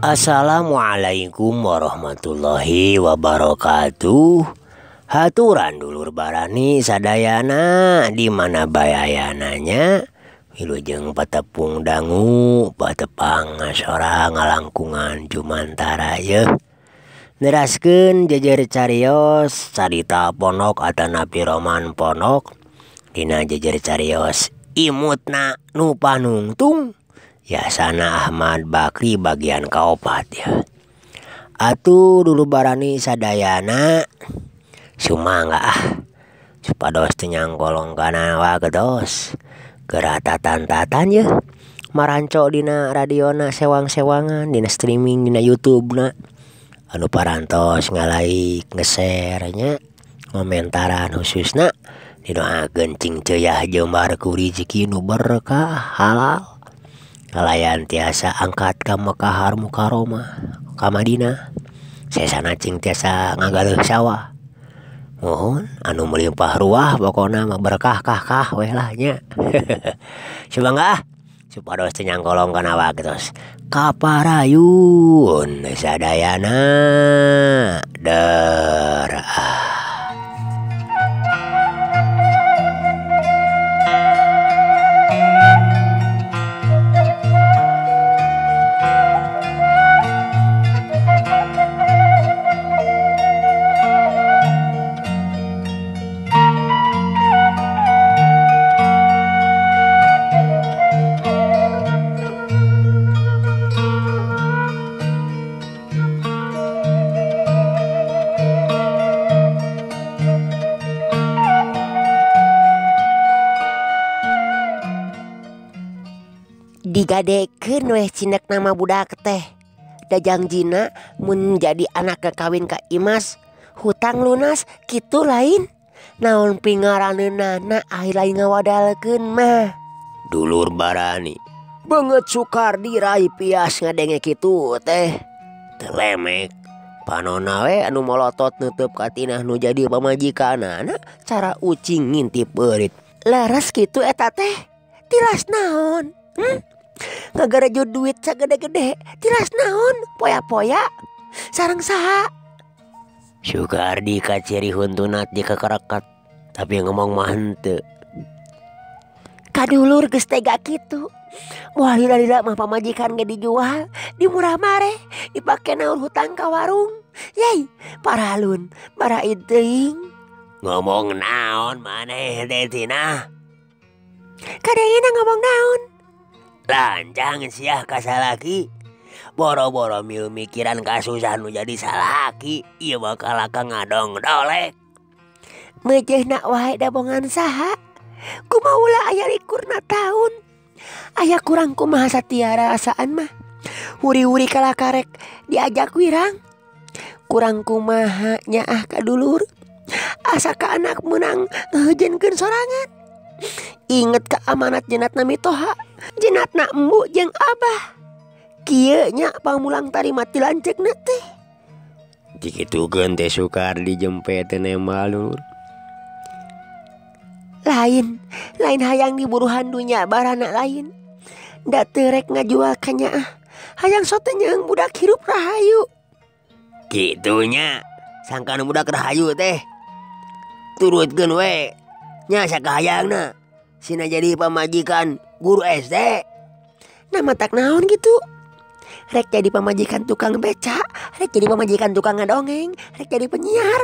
Assalamualaikum warahmatullahi wabarakatuh. Haturan dulur barani sadayana di mana bae ayana nya wilujeng patepung dangu patepang ngasora ngalangkungan jumantara yeuh. Neraskeun jejer carios carita pondok atanapi roman pondok dina jejer carios imutna nu panungtung Yasana Ahmad Bakri bagian kaopat ya. Atuh dulur barani sadayana sumangga ah supados teu nyangkolong kana wagedos geura tatan-tatan yeuh maranco dina radiona sewang-sewangan dina streaming dina YouTube-na anu parantos ngalaik nge-share nya ngomentaran khususna didoakeun cing ceuah jembar ku rizki nu berkah halal kalayan tiasa angkat ka Mekah Mukarramah ka Madinah sesana cing tiasa ngagaleuh sawah mohon anu melimpah ruah pokona mah berkah kah kah weh lah nya. Sumangga ah supados teu nyangkolong kana wagedos kaparayun sadayana der ah. Digadekeun weh cinek nama budak teh. Dajangjina mun jadi anak kawin ka Imas hutang lunas kitu lain. Naon pingaraneunana ai lain ngawadalkeun mah. Dulur barani beungeut Sukardi rai pias ngadenge kitu teh. Teu lemek panona we anu molotot neuteub ka Tinah nu jadi pamajikanana cara ucing ngintip beurit. Leres kitu eta teh. Tilas naon? Ngagarejo duit sagede-gede tilas naon poya-poya sareng saha. Sukardi kaciri huntunat di kekerekat tapi ngomong mah henteu. Kadulur geus tega kitu. Moal lila-lila mah pamajikan ge dijual di murah mareh dipake naon hutang ka warung. Yai paralun baraid teuing. Ngomong naon maneh teh Tinah? Kadengena ngomong naon? Lancang siah kasalaki boro-boro milu mikiran kasusahan nu jadi salaki ieu bakal akang ngadong dolek. Meujeuhna wae dabongan saha? Kumaha ulah aya likurna taun. Aya kurang kumaha satiara asaan mah. Huri-huri kalakarek diajak wirang. Kurang kumaha nyaah ka dulur. Asa ka anak meunang ngaheujeunkeun sorangan. Inget ka amanat jenatna mitoha, jenatna embu jeung abah. Kieu nya pamulang tarima ti lanceukna teh. Dikitukeun teh Sukardi jempe teh nembal dulur. Lain, lain hayang diburuhan dunya barana lain. Da teu rek ngajual ka nyaah. Hayang sote nyeung budak hirup rahayu. Kitunya, sangkan budak rahayu teh. Turutkeun we. Nya sakahayangna sina jadi pamajikan guru SD. Nah matak naon gitu. Rek jadi pamajikan tukang beca, rek jadi pamajikan tukang ngadongeng, rek jadi penyiar.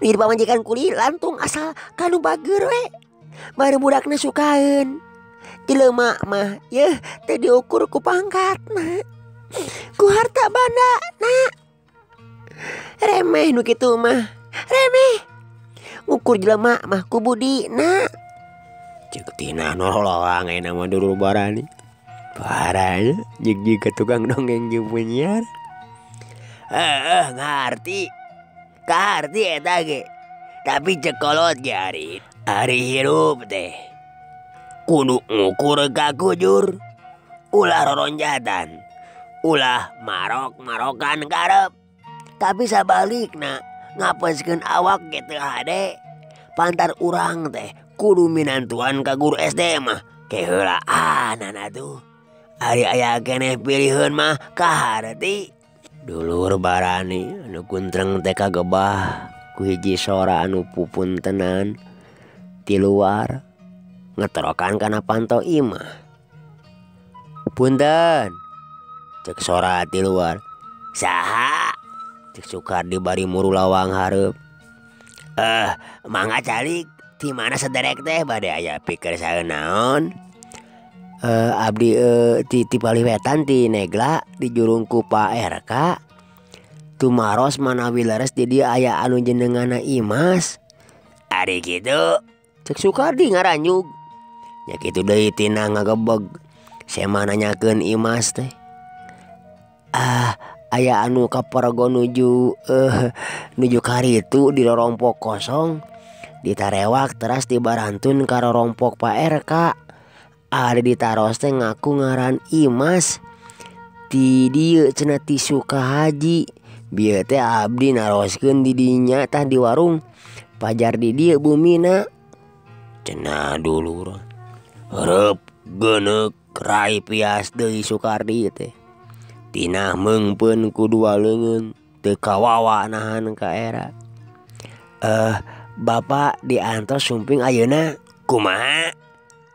Jadi pamajikan kuli lantung asal kanu bager we. Baru budakna sukaeun. Jelema mah yeuh teu diukur ku pangkatna. Ku harta banda na. Remeh nu kitu mah. Remeh. Ngukur jelema mah ku budina. Ceuk Tinah nololang ayeuna mah dulur barani. Parah jig-jig ka tukang dongeng jeung penyiar. Heeh ngarti. Kaharti eta ge. Tapi ceuk kolot ge ari hirup teh. Kudu ngukur ka kujur. Ulah roronjatan. Ulah marok-marokan karep. Tapi sabalikna ngapeskeun awak ge teu hade. Pantar urang teh kudu minantuan ka guru SD mah keheulaan atuh. Ari aya keneh piliheun mah kaharti. Dulur barani anu kuntreng teh kagebah ku hiji sora anu pupuntenan ti luar ngetorokan kana panto imah. Punten, cek sora ti luar. Saha? Cek Sukardi bari muru lawang hareup. Mangga calik ti mana saderek teh bade aya pikir saeun naon? Abdi ti paliwetan ti Negla dijurung ku Pak RK. Tumaros manawi leres di dieu aya anu jenenganna Imas. Ari kitu, cek Sukardi ngaranjug. Nya kitu deui tina ngagebeg. Sema nanyakeun Imas teh. Aya anu kapergo nuju nuju karitu di rorompok kosong. Ditarewak teras dibarantun ka rorompok Pak RK. Ari ditaros teh ngaku ngaran Imas. Ti dieu cenah ti Sukahaji. Bieu teh abdi naroskeun di dinya tah di warung. Pajar di dieu bumina. Cenah dulur. Heureub geuneuk rai pias deui Sukardi teh. Tinah meungpeun ku dua leungeun teu kawawa nahan ka era. Bapak diantos sumping ayeuna kumaha?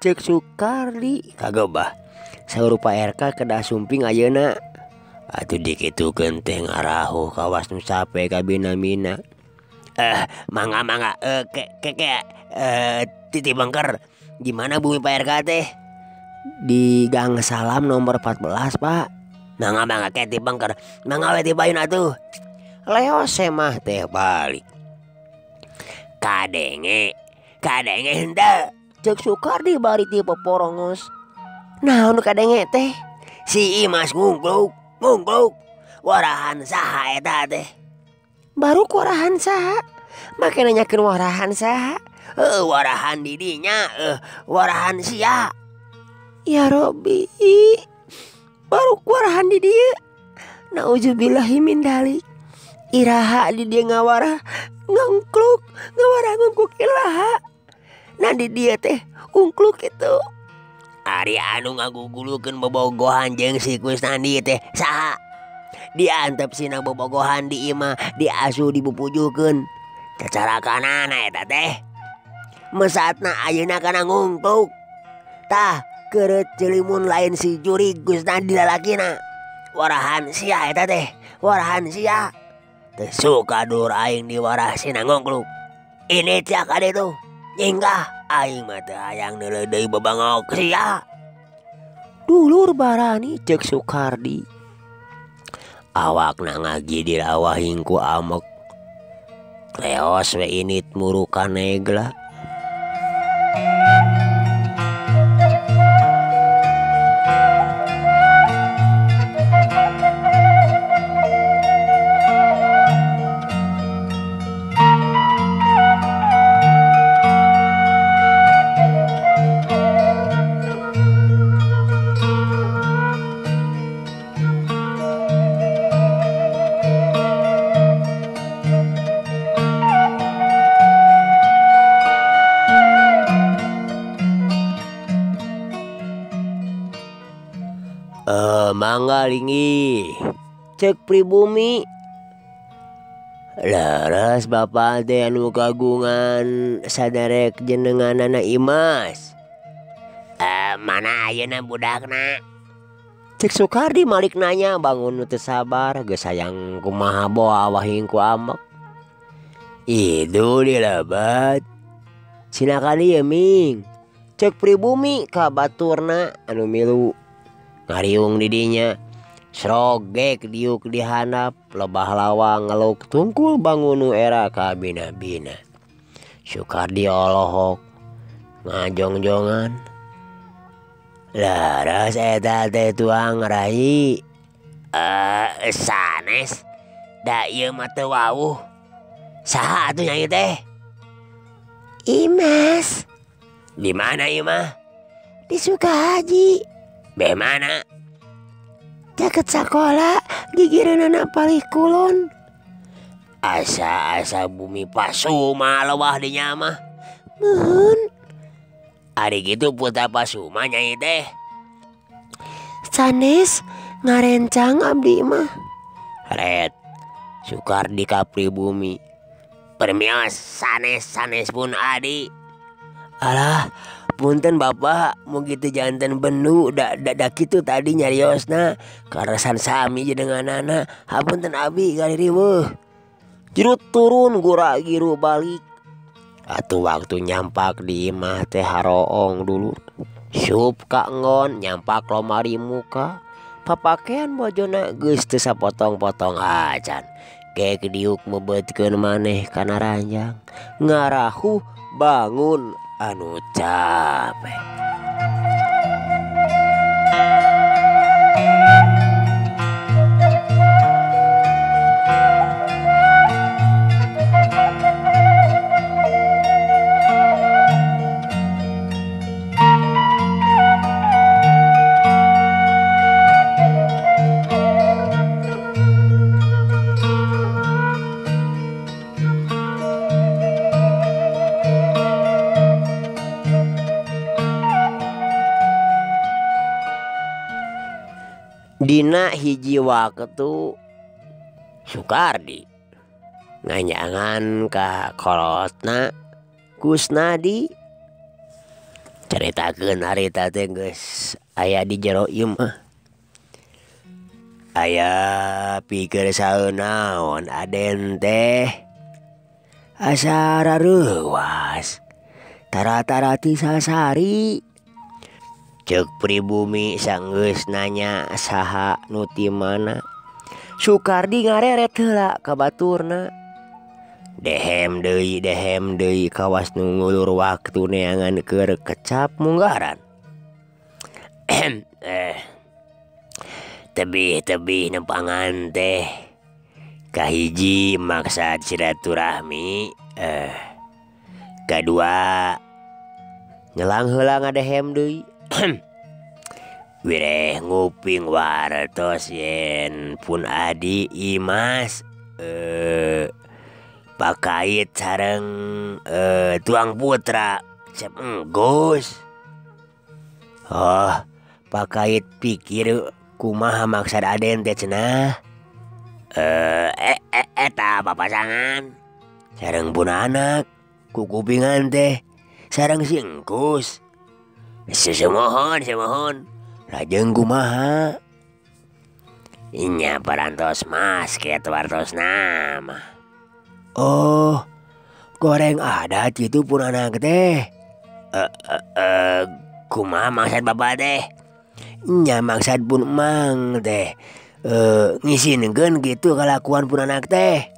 Cek Sukardi kagebah. Saur Pak RK kedah sumping ayeuna. Atuh dikitukeun teh ngarahuh kawas nu sape ka bina-bina. Mangga mangga ke ke titi bengker. Di mana bumi Pak RK teh? Di Gang Salam nomor 14, Pak. Mangga mangga ke ti bengker. Mangga we ti payun atuh. Leo semah teh balik. Kadenge, kadenge henteu. Cek Sukardi bari ti poporongos. Naon kadenge teh? Si Imas ngungkluk, ngungkluk. Warahan saha eta teh? Baru warahan saha? Make nanyakeun warahan saha? Warahan didinya, warahan sia. Ya Robi, baru warahan di dieu. Nauzubillahi min dalik. Iraha di dieu ngawarah ngungkluk, ngawarah ngungkluk iraha. Nah di dieu teh ungkluk kitu. Ari anu ngagugulukeun bobogohan jeung si Kusnandi teh saha? Diantep sina bobogohan di imah, diasuh dipupujukeun. Cacarakanana eta teh. Mesatna ayeuna kana ngungkluk. Tah keureut cilimun lain si jurig Kusnandi lalakina. Warahan sia eta teh, warahan sia. Teu suka dulur aing diwarah sina ngungkluk. Ini tia ka ditu. Nyinggah aing mah teu hayang neuleuh deui bebangok sia. Dulur barani cek Sukardi. Awakna ngagidir awahing ku amek. Leos we init muru ka Negla. Mangga linggih cek pribumi. Leres bapak teh anu kagungan saderek jenenganana Imas. Mana ayeuna budakna? Cek Sukardi malik nanya bangun nu teu sabar geus hayang kumaha boa wahing ku amek. Itu dilebat. Sina ka dieu ming. Cek pribumi ka baturna anu milu ngariung di dinya. Srogek diuk di handap lebah lawang ngeluk tungkul bangun nu era ka bina-bina. Sukardi olohok ngajongjongan. Leres eta teh tuang rai. Sanes da ieu mah teu wawuh. Saha atuh nyai teh? Imas. Di mana imah? Di Sukahaji. Beh mana? Caket sakola gigireunana palih kulon. Asa-asa bumi Pasuma lewah di nya mah. Meuheun. Ari kitu putra Pasuma nyai teh. Sanes ngarencang abdi mah. Ret Sukardi ka pribumi. Permios sanes-sanes pun adi. Alah, punten bapak, mugi teu janten bendu da da kitu tadi nyariosna karasan sami jeung anak. Hapunten abi gaririweuh. Jerut turun gura giru balik. Atuh waktu nyampak di imah teh haroong dulur. Sup ka enggon nyampak lomari muka. Papakean bojona geus teu sapotong-potong acan. Gek diuk meubeutkeun maneh kana ranjang. Ngarahuh bangun anu capek. Dina hiji waktu Sukardi nganyangan ka kolotna Kusnadi caritakeun harita teh geus aya di jero imah. Aya pikir saeunaon Aden teh asa rareuwas tara-tarati sasari. Ceuk pribumi sanggeus nanya saha nu ti mana. Sukardi ngareret heula ka baturna. Dehem deui kawas nu ngulur waktu neangan keur kecap munggaran. Tebih-tebih nempangan teh kahiji maksad silaturahmi, kadua nyelang heula ngadehem deui. Wireh nguping wartos yen pun adi Imas pakait sareng tuang putra cep enggus. Oh, pakait pikir kumaha maksad Aden teh cenah. Eta papasangan sareng pun anak kukupingan teh sareng si engkus. Semohon lajeng kumaha inya parantos masket wartos nama. Oh, goreng adat itu pun anak teh. Kumaha maksad bapak teh? Nya maksad pun emang teh ngisinkeun gitu kalakuan pun anak teh.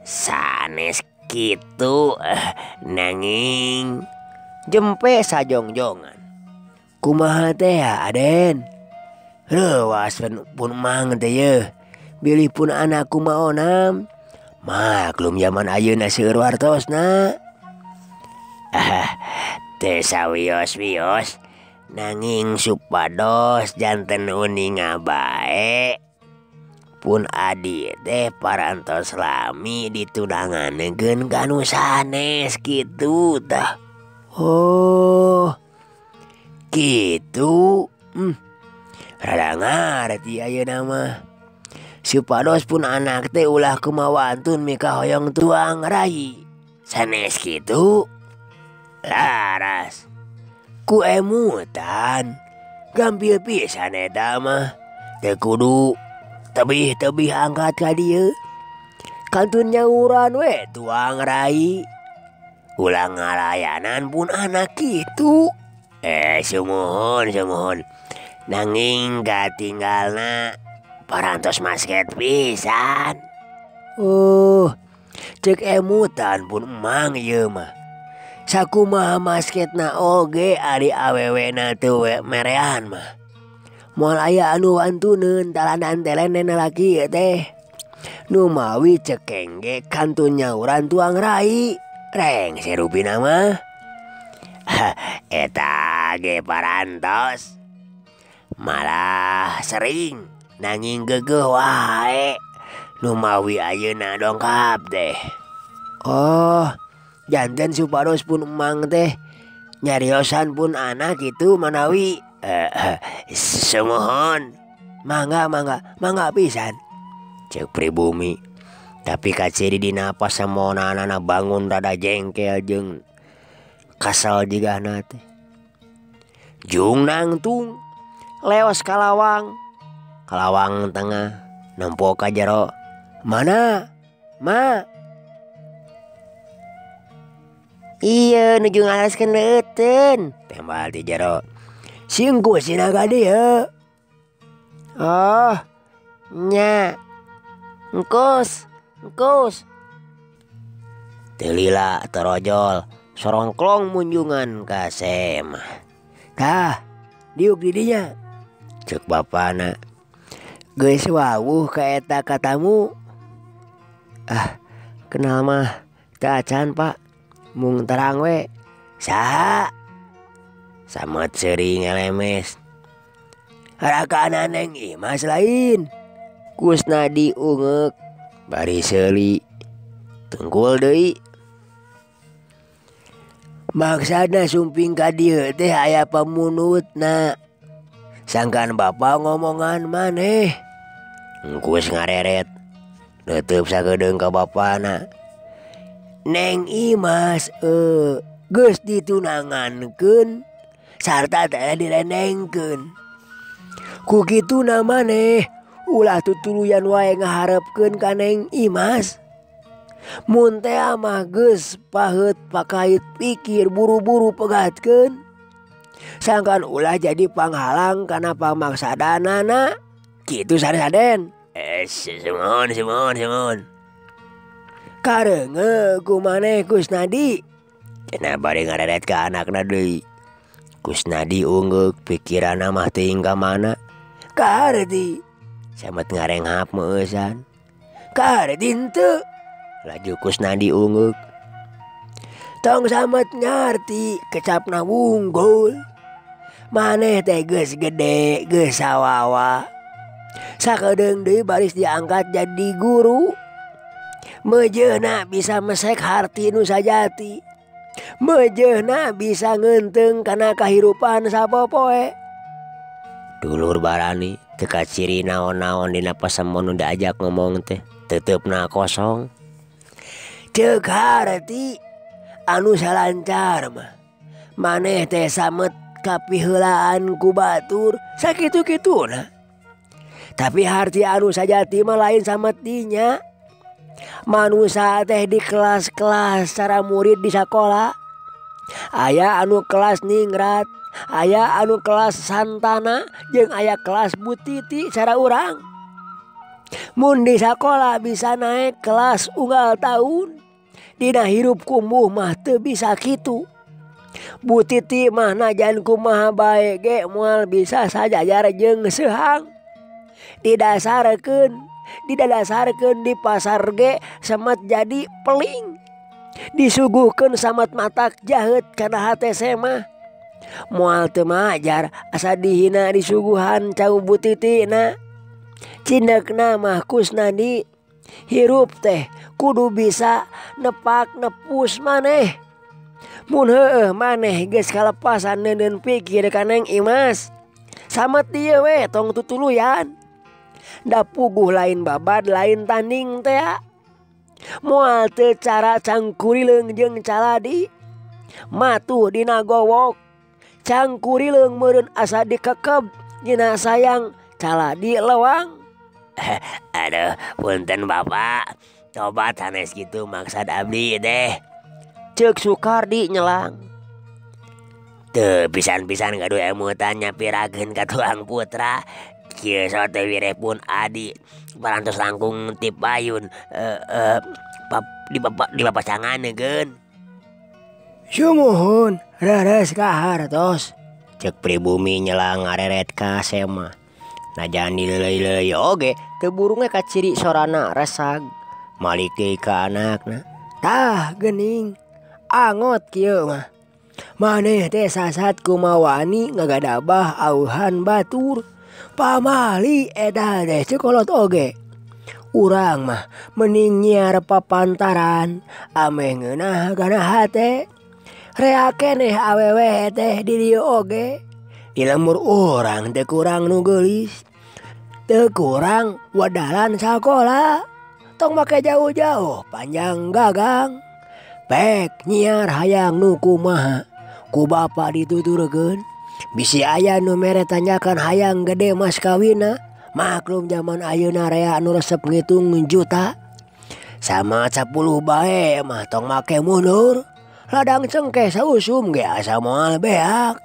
Sanes kitu nanging jempe sajongjongan. Kumaha teh ya Aden? Reuwas pun mang teh yeuh. Bilih pun anak kumaonam. Maklum zaman ayeuna seueur wartosna. Teu sawios-wios nanging supados janten uninga bae. Pun adi teh parantos lami ditunanganeun ka nu sanes kitu tah. Oh, gitu. Rada ngarti ayeuna mah. Supados pun anak teh ulah kumawantun mika hoyong tuang rai. Sanes kitu. Laras. Ku emutan. Gampil pisan eta mah. Teu kudu tebih-tebih angkat ka dieu. Kantun nyauran we tuang rai. Ulah ngalayanan pun anak kitu. Sumuhun. Nanging katinggalna parantos masket pisan. Oh, cek emutan pun emang ieu mah. Sakumaha masketna oge ari awewena teu merean mah. Moal aya anu wantuneun talanan telenen laki teh. Nu mawi cekeng ge kantun nyauran tuang rai. Reng serupina mah. Eta ge parantos. Malah sering nanging geugeuh wae. Nu mawi ayeuna dongkap teh. Oh, janten supados pun emang teh nyariosan pun anak itu manawi Sumuhun. Mangga mangga mangga pisan. Ceuk pribumi. Tapi kaciri dina pasemonanana bangun rada jengkel jeung kasal jigana teh. Jung nangtung leos kalawang. Kalawang tengah nempo ka jero. Mana? Ma. Iya nuju ngalaskeun leuteun. Tembal ti jero. Singku sina ka dieu. Oh, nya. Engkus, engkus. Teu lila torojol sorongklong munjungan ka semah. Tah, diuk di dinya. Ceuk bapana. Geus wawuh ka eta katamu. Ah, kenal mah teu acan, Pak. Mung terang we. Saha? Samet seuri ngelemes. Rakana Neng Imas lain. Kusnadi ungeuk bari seuli. Tungkul deui. Maksana sumping ka dieu teh aya pamunutna. Sangkan bapa ngomongan maneh. Engkus ngareret. Neuteub sakedeung ka bapana. Neng Imas geus ditunangankeun sarta teh direnengkeun. Ku kituna maneh ulah tutuluyan wae ngaharepkeun ka Neng Imas. Mun teh mah geus paheut pakait pikir buru-buru pegatkeun. Sangkan ulah jadi panghalang kana pamaksadanana. Kitu saden. Sumuhun sumuhun sumuhun. Kareungeu ku maneh Kusnadi. Cenah bari ngareret ka anakna deui. Kusnadi ungeuk pikiranna mah teuing ka mana. Kaharti. Samet ngarenghap meueusan. Kaharti henteu. Laju Kusnadi ungeuk. Tong samet ngarti kecapna wunggul. Maneh teh geus gede geus sawawa. Sakedeung deui baris diangkat jadi guru. Meujeuhna bisa mesek harti nu sajati. Meujeuhna bisa ngeunteung kana kahirupan sapopoe. Dulur barani teu kaciri naon-naon dina pasemon nu diajak ngomong teh teutepna kosong. Ceuk harti anu salancar mah. Maneh teh samet kapiheulaan ku batur sakitu-kituna. Tapi harti anu sajati mah lain samet dinya. Manusa teh di kelas-kelas cara murid di sakola. Aya anu kelas ningrat, aya anu kelas santana, jeung aya kelas butiti cara urang. Mun di sakola bisa naik kelas unggal taun, dina hirup kumuh mah teu bisa kitu. Butiti mah najan kumaha bae ge moal bisa sajajar jeung seuhang. Didasarkeun di pasar ge samet jadi peling. Disuguhkeun samet matak jaheut kana hate semah. Moal teu majar asa dihina disuguhan cau butitina. Cindekna mah Kusnadi hirup teh kudu bisa nepak nepus maneh. Mun heueuh maneh geus kalepasan neuneun pikir ka Neng Imas. Samet dieu we tong tutuluyan. Da puguh lain babad lain tanding teh. Moal teu cara cangkurileung jeung caladi. Matuh dina gowok. Cangkurileung meureun asa dikekeb dina sayang caladi lewang. Aduh, punten Bapak. Tobat sanes kitu maksad abdi teh. Ceuk Sukardi nyelang. Teu pisan-pisan gaduh emutan nyapirakeun ka tuang putra. Kieu sote wireh pun adi parantos langkung ti payun di papacanganeun. Sumuhun reres kahartos. Ceuk pribumi nyelang ngareret ka semah. Najan dileuleuy-leuy oge teu burungna kaciri sorana resag. Malik deui ka anakna. Tah geuning angot kieu mah. Maneh teh sasat kumawani ngagadabah auhan batur. Pamali eta teh ceuk kolot oge. Urang mah mending nyiar papantaran ameh ngeunah kana hate. Rea keneh awewe teh di dieu oge. Di lembur urang teu kurang nu geulis. Teu kurang wadalan sakola. Tong make jauh-jauh panjang gagang. Pek nyiar hayang nu kumaha ku bapa dituturkeun. Bisi aya nu mere tanyakan hayang gede mas kawina. Maklum zaman ayeuna rea nu resep ngitung juta. Sama 10 bae mah tong make mundur. Ladang cengkeh sausum ge asa moal beak.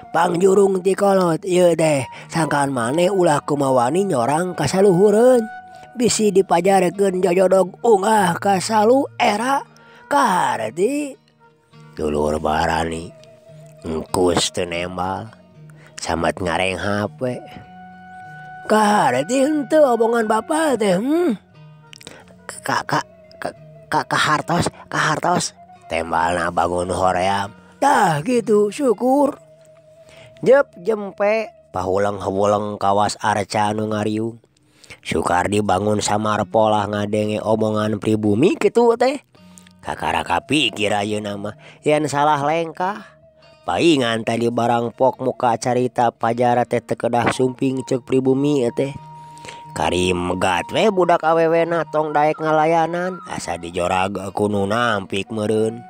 Pangjurung ti kolot ieu teh sangkaan maneh ulah kumawani nyorang ka saluhureun. Bisi dipajarkeun jojodog ungah ka salu era kaharti. Dulur barani engkus teu nembal samet ngareng HP. Kaharti henteu omongan bapa teh. Kahartos kahartos tembalna bangun hoream. Tah gitu syukur. Jep jempe pahuleng-hewuleng kawas arca nu ngariung. Sukardi bangun samar polah ngadenge omongan pribumi kitu teh. Kakara kapikir ayeuna mah yen salah lengkah. Paingan tadi barang pok muka carita pajara teh teu kedah sumping ceuk pribumi teh. Kari megat we budak awewena tong daek ngalayanan asa dijorag ku nu nampik meureun.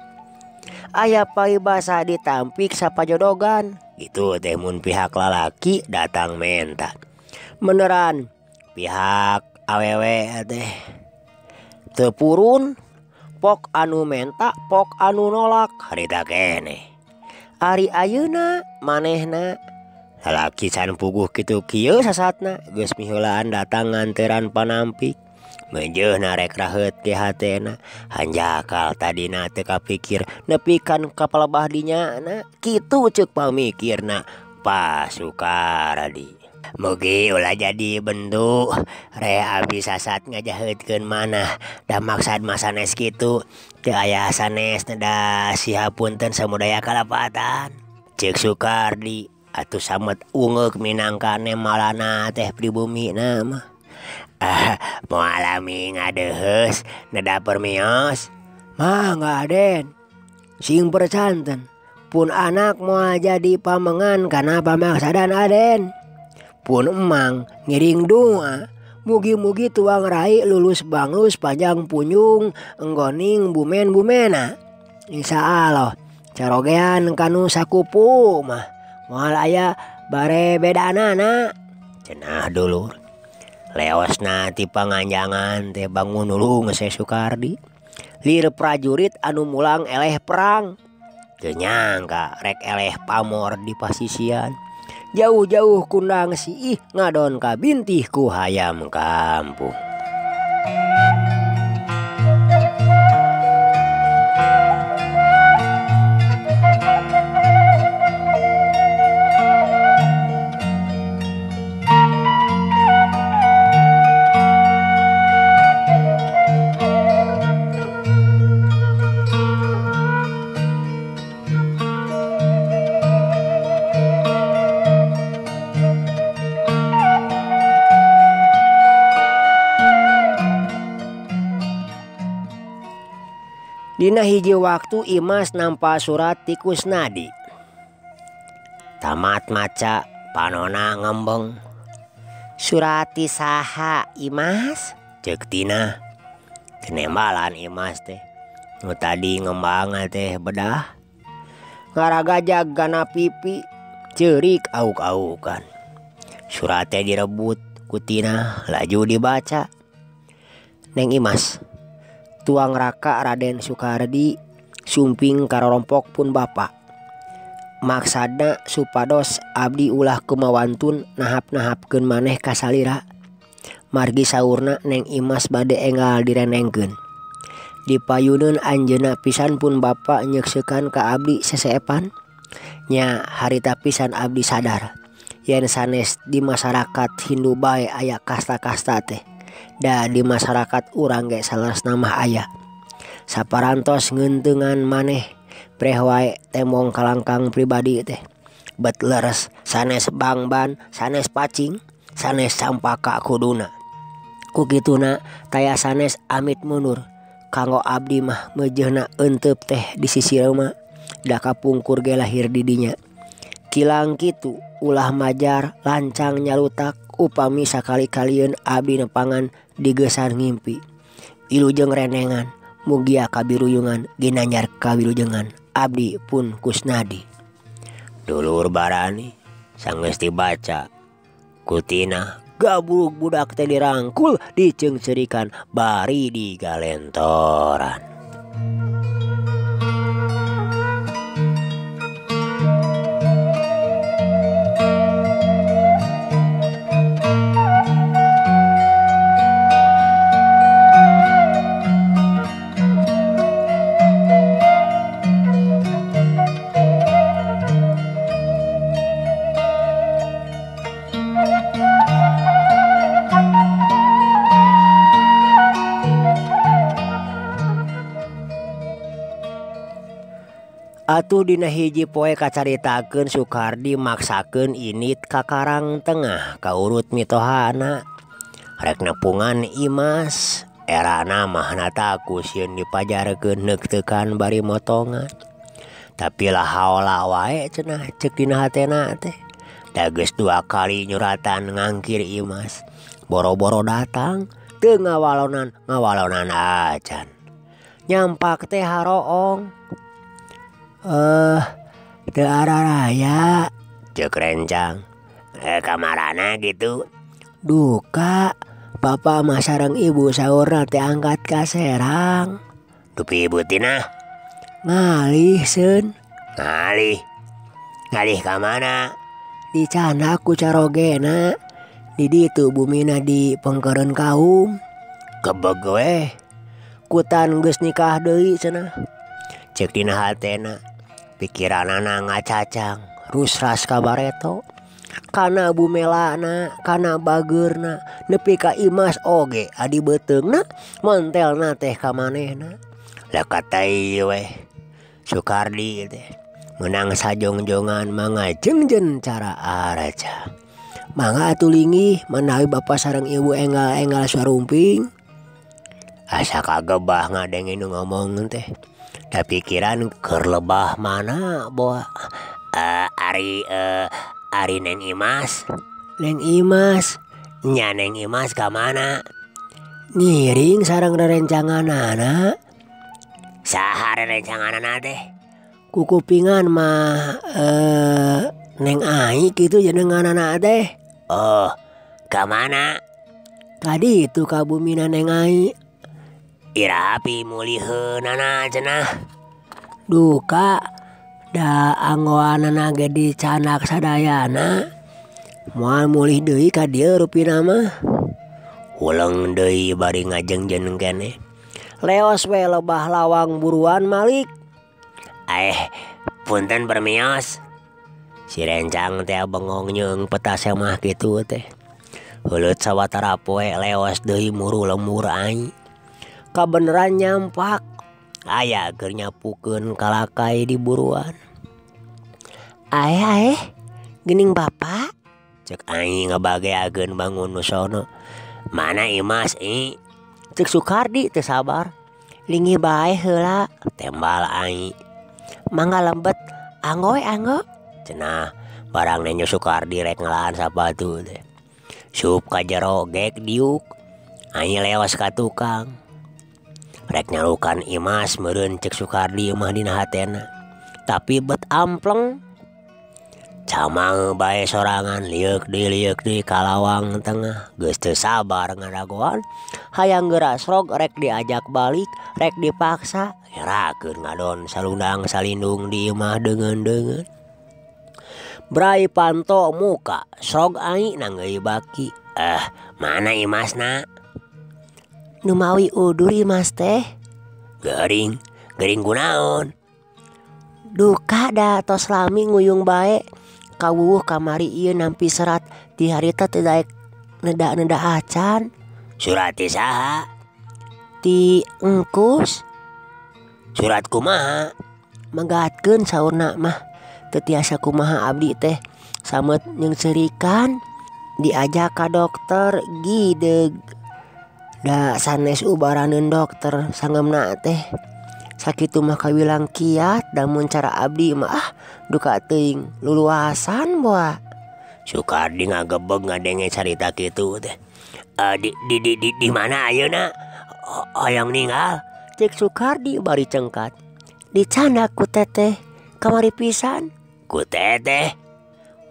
Aya paribasa ditampik sapajodogan. Itu teh mun pihak lalaki datang menta. Beneran pihak awewe teh teu purun pok anu menta pok anu nolak harita keneh. Ari ayeuna manehna lalaki can puguh kitu kieu sasatna geus miheulaan datang nganteran panampik. Meujeuhna rek raheut ge hatena hanjakal tadina teu kapikir nepikan ka palebah dinya na kitu ceuk pamikirna Pa Sukardi. Mugi ulah jadi bendu re abi sasat ngajaheutkeun manah da maksad mah sanes kitu teu aya sanes da sihapunten samudaya kalapatan. Ceuk Sukardi atuh samet ungeuk minangka nemalana teh pribumina mah. Moal alami ngadeuheus neda permios. Mangga Aden sing percanten pun anak moal jadi pamengan kana pamaksadan Aden. Pun emang ngiring doa mugi-mugi tuang rai lulus banglus panjang punyung enggoning bumen-bumena. Insya Allah carogean kanu sakupu mah moal aya bare bedanana. Cenah dulur. Leosna ti panganjangan teh bangun nulung se Sukardi. Lir prajurit anu mulang eleh perang. Teu nyangka rek eleh pamor di pasisian. Jauh-jauh kundang siih ngadon ka bintih ku hayam kampung. Dina hiji waktu Imas nampa surat ti Kusnadi. Tamat maca panona ngembeng. Surat ti saha Imas? Ceuk Tina. Teu nembalan Imas teh. Nu tadi ngembang teh bedah. Ngaragajag kana pipi, ceurik auk-aukan. Surat teh direbut ku Tina laju dibaca. Neng Imas, tuang raka Raden Sukardi sumping karorompok pun bapa. Maksadna supados abdi ulah kumawantun nahap-nahapkeun maneh ka salira. Margi saurna Neng Imas bade enggal direnengkeun. Dipayuneun anjeunna pisan pun bapa nyekseukan ka abdi seseepan. Nya harita pisan abdi sadar yen sanes di masyarakat Hindu bae aya kasta-kasta teh. Da di masyarakat urang ge saleresna mah aya. Saparantos ngeunteungan maneh preh wae temong kalangkang pribadi teh. Bet leres sanes bangban, sanes pacing, sanes campaka kuduna. Ku kituna taya sanes amit mundur. Kanggo abdi mah meujeuhna euteup teh di sisi reuma. Da kapungkur ge lahir di dinya. Kilang kitu Ulah majar lancang nyalutak upami sakali-kalieun abdi nepangan digesan ngimpi. Wilujeng renengan mugia kabiruyungan ginanjar kawilujengan abdi pun Kusnadi. Dulur barani sanggeus dibaca kutina gabrug budak teh dirangkul diceungceurikan bari digalentoran. Atuh dina hiji poe kacaritakeun Sukardi maksakeun init ka Karang Tengah kaurut mitohana. Rek nepungan Imas, erana mah taku sieun dipajarkeun neukteukan bari motongan. Tapi lah haola wae cenah ceuk dina hatena teh. Da geus 2 kali nyuratan ngangkir Imas. Boro-boro datang teu ngawalonan ngawalonan acan. Nyampak teh haroong. Teu araraya ceuk rencang. Kamarana gitu. Duka bapak mah sareng ibu saurna teh angkat ka Serang. Dupi ibu tina ngalih seun. Ngalih. Ngalih ka mana? Dicandak ku carogena. Di ditu bumina di pengkeureun kaum. Gebeg weh. Kutan geus nikah deui cenah. Ceuk dina hatena. Pikiranana ngacacang rusras ka bareto. Kana bumelana, kana bageurna, nepi ka Imas oge adi beuteungna, montelna teh ka manehna. Lekat teh weh Sukardi teh meunang sajongjongan mangajengjen cara araca. Mangga atuh linggih manawi bapa sareng ibu enggal-enggal suarumping. Asa kagebah ngadenge nu ngomong teh. Da pikiran keur lebah mana boa. Ari Neng Imas. Neng Imas. Nya Neng Imas ka mana? Ngiring sareng rerencanganana. Saha rerencanganana teh? Kukupingan mah Neng Ai kitu jenenganana teh. Oh, ka mana? Tadi itu ka bumina Neng Ai. Iraha pimuliheunana cenah. Duka da anggoanana ge dicanak sadayana. Moal mulih deui ka dieu rupina mah. Huleng deui bari ngajengjen keneh. Leos we lebah lawang buruan malik. Punten permios. Si rencang teh bengong nyeung peta semah kitu teh. Heuleut sawatara poe leos deui muru lemur ai. Kabeneran nyampak aya keur nyapukeun kalakai di buruan. Aeh geuning bapa ceuk aing ngabageakeun bangun nu sono. Mana Imas i? Ceuk Sukardi teu sabar. Linggih bae heula tembal aing. Mangga lembet anggo we anggo cenah barang nenyo Sukardi rek ngelahan sapatu teh. Sup ka jero gek diuk. Aing lewas ka tukang. Rek nyalukan Imas meureun ceuk Sukardi mah dina hatena. Tapi bet ampleng. Camang bae sorangan lieuk deui ka lawang tengah. Geus teu sabar ngadagoan. Hayang geura srog rek diajak balik, rek dipaksa. Ngerakeun ngadon salundang salindung di imah deungeun-deungeun. Brai panto muka srog ai nanggeuy baki. Mana Imasna? Numawi udur Imas teh. Gering, gering kunaon? Duka da tos lami nguyung bae. Kawuwuh kamari ieu nampi serat di harita teu daek neda-neda acan. Surat ti saha? Ti engkus. Surat kumaha? Megatkeun saurna mah. Teu tiasa kumaha abdi teh sameut nyeungserikan diajak ka dokter gideug. Da sanes ubaraneun dokter sangemna teh. Sakitu mah kawilang kiat da mun cara abdi mah duka teuing luluasan boa. Sukardi ngagebeg ngadenge carita kitu teh. Di mana ayeuna? Hoyong ninggal. Cek Sukardi bari cengkat. Dicandak ku teteh kamari pisan. Ku teteh?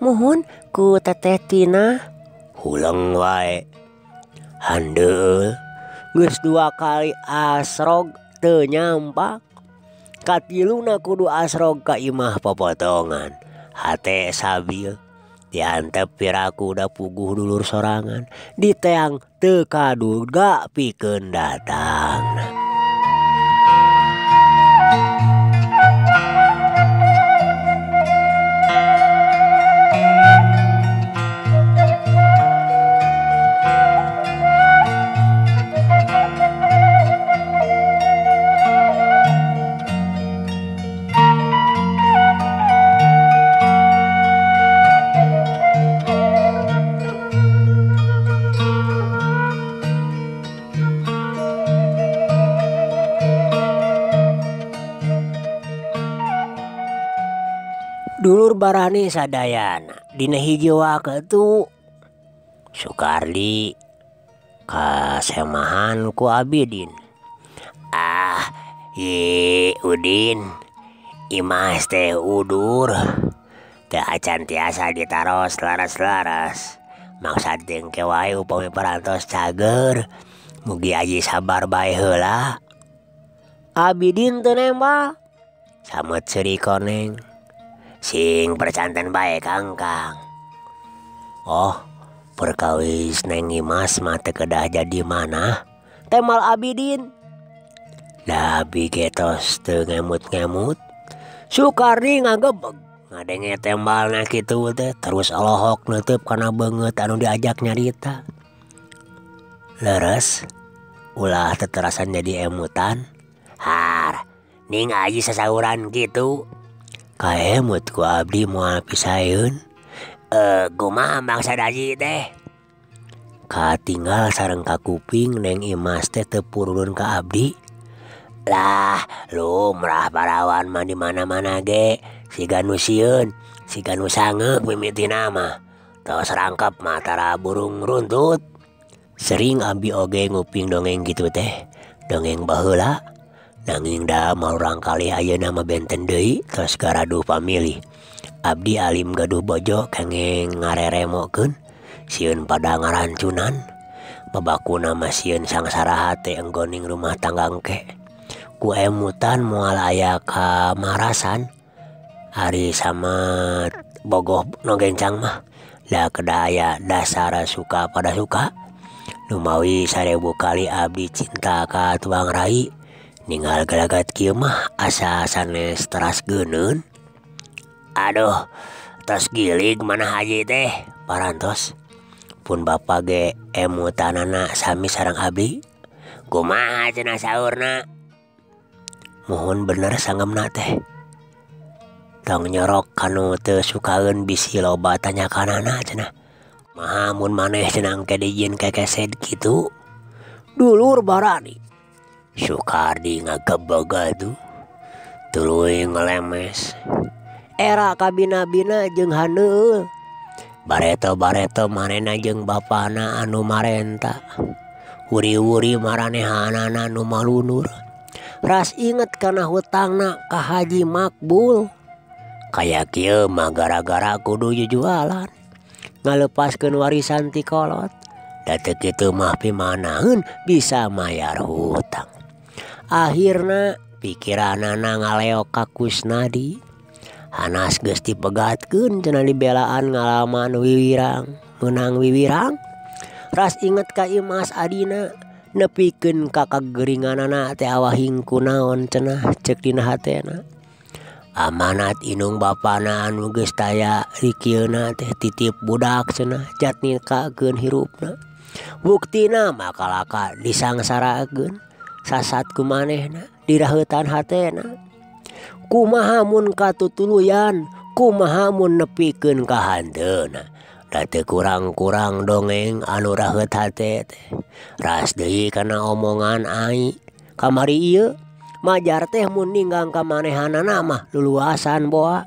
Muhun ku teteh Tina. Huleng wae. Handeul geus 2 kali asrog teu nyampak. Katiluna kudu asrog ka imah popotongan. Hate sabil diantep piraku da puguh dulur sorangan. Diteang teu kaduga pikeun datangna. Dulur barani sadayana dina hiji waktu Sukardi kasemahan ku Abidin. Ah, ye Udin, Imas teh udur teu acan tiasa ditaros laras-laras. Maksad jeung ke wae upami parantos cager, mugi aji sabar bae heula. Abidin teu nembal, samet seuri koneng. Sing percanten bae Kangkang. Oh, perkawis Neng Imas mah teu kedah jadi mana? Temal Abidin. Da abi ge tos teu ngemut-ngemut. Sukardi ngagebeg ngadenge tembalna kitu teh terus olohok neuteub kana beungeut anu diajak nyarita. Leres ulah teterasan jadi emutan. Har, ning aji sasauran kitu. Kaemut ku abdi moal pisaeun. Kumaha maksad aji teh? Katinggal sareng ka kuping Neng Imas teh teu purulun ka abdi. Lah, lumrah parawan mah di mana-mana ge siga nu sieun, siga nu sangeuk mimitina mah. Tos rangkep mah tara burung runtut. Sering abdi oge nguping dongeng kitu teh, dongeng baheula. Nanging da marurang kalih ayeuna mah benten deui tos garaduh pamilih. Abdi alim gaduh bojo kenging ngareremokeun, sieun pada ngarancunan. Babakuna mah sieun sangsara hate enggoning rumah tangga engke. Ku emutan moal aya kamarasan. Ari sama bogoh nu gencang mah da kedah aya dasar suka pada suka. Numawi 1000 kali abdi cinta ka tuang rai. Ninggal galagat kieu mah asa sanes teras geuneun. Aduh, tos gilig mana haji teh parantos. Pun bapa ge emutanana sami sareng abdi. Kumaha cenah saurna? Muhun bener sangemna teh. Tong nyorok kanu teu sukaeun bisi loba tanyakanana cenah. Maha mun maneh cenah engke dijieun kekeset kitu. Dulur barani. Sukardi ngagebeg atuh. Tuluy ngelemes. Era kabina-bina jeung haneul. Bareto-bareto manehna jeung bapana anu marenta. Wuri-wuri maranehanana nu malunur. Ras inget kana hutangna ka Haji Makbul. Kaya kieu mah gara-gara kudu jujualan. Ngalepaskeun warisan ti kolot. Da teu kitu mah pimanaeun bisa mayar hutang. Akhirna pikiranana ngaleok ka Kusnadi. Hanas geus dipegatkeun cenah dibelaan ngalaman wiwirang, meunang wiwirang. Ras inget ka Imas adina nepikeun ka kageringanana teh awahing kunaon cenah ceuk dina hatena. Amanat inung bapana anu geus taya rikieuna teh titip budak cenah jat nikakeun hirupna. Buktina mah kalaka disangsarakeun. Sasat ku manehna diraheutan hatena. Kumaha mun katutuluyan, kumaha mun nepikeun ka hanteuna. Da teu kurang-kurang dongeng anu raheut hate teh. Ras deui kana omongan ai. Kamari ieu majar teh mun ninggang ka manehanana mah luluasan boa.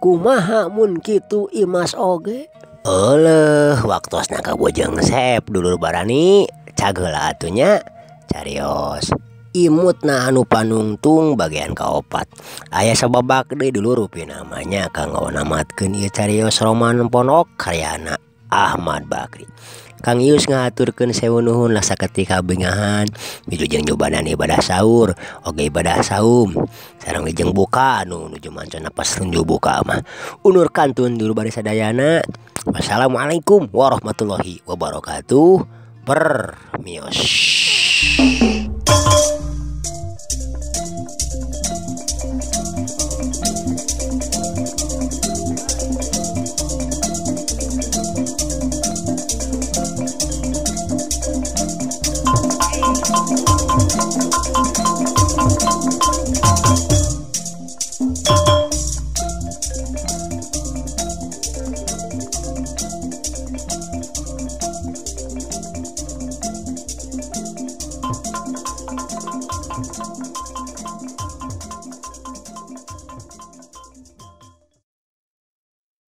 Kumaha mun kitu Imas oge. Euleuh waktosna ka Bojeng Sep dulur barani cageula atuh nya carios imutna anu panungtung bagian kaopat aya sababak deui dulur rupi namanya kanggo namatkeun ieu carios roman pondok karyana Ahmad Bakri. Kang Ius ngahaturkeun sewu nuhun lah saketika bingahan wilujeng nyobanan ibadah sahur oge ibadah saum sareng wilujeng buka anu nuju mancon napas nuju buka mah unur kantun dulur bari sadayana. Wassalamualaikum warahmatullahi wabarakatuh. Permios.